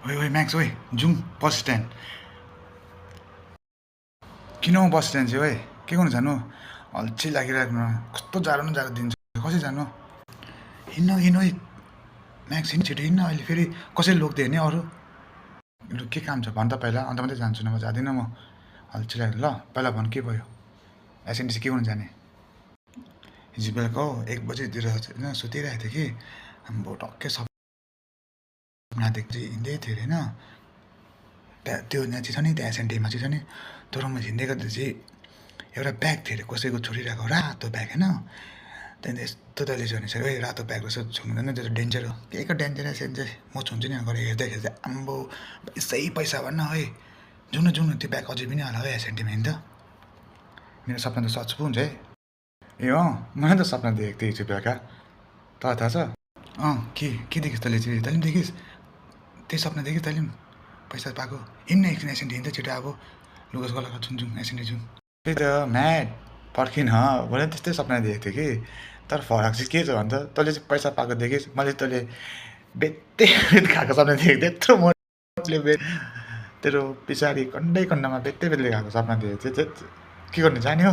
ओइ ओइ म्याक्स ओइ जाउँ बस स्ट्यान्ड। किन हौ बस स्ट्यान्ड चाहिँ ओइ के गर्नु जानु? अल्छी लागिरहेको कस्तो जाडो न जाडो दिन छ कसरी जानु? हिँड्न हिँड्नु ओइ म्याक्स हिँड्नु छिटो हिँड्न अहिले फेरि कसैले लोग्दै हिँड्ने अरू। लु के काम छ भन् त पहिला अन्त मात्रै जान्छु नभए जाँदिनँ म। अल्छी लाग्यो ल पहिला भन् के भयो? एसएनटिसी के गर्नु जाने? हिजो बेलुका हौ 1 बजीतिर होइन सुतिरहेको थिएँ कि आम्बो टक्कै सपना देख्छु हिँड्दै थियो अरे होइन। त्यहाँ त्यो यहाँ चाहिँ छ नि त्यहाँ एसएनटीमा चाहिँ छ नि तर म हिँड्दै गर्दा चाहिँ एउटा ब्याग थियो अरे कसैको छोडिरहेको रातो ब्याग होइन। त्यहाँदेखि यस्तो तैँले भनिसक्यो है रातो ब्याग रहेछ छुनुहुँदैन त्यो त डेन्जर हो। के को डेन्जर एसएनटी म छुन्छु नि गरेर हेर्दाखेरि चाहिँ आम्बो सही पैसा भन्न है जाउँ न त्यो ब्याग अझै पनि होला है एसएनटीमा हिँड्दा। मेरो सपना त सच पो हुन्छ है। ए मैले त सपना देखेको थिएँ हिजो बेलुका तँलाई थाहा छ? के देखिस् तैँले चाहिँ तैँले पनि देखिस् त्यही सपना देखिस् तैँले पनि पैसा पाएको हिँड्न एकछिन एसएनटी हिँड्दा छिटो अब लुगास गलाएको छुन्छौँ एसएनटी जाउँ। त्यही त म्याट पर्खिन मैले त्यस्तै सपना देखेको थिएँ कि तर फरक चाहिँ के छ भन्छ तैँले चाहिँ पैसा पाएको देखिस् मैले तैँले बेत्ते खाएको सपना देखेको थिएँ यत्रो मोटले तेरो पछाडि कन्डै कन्डमा बेत्ते खाएको सपना देखेको थिएँ के गर्ने जाने हो?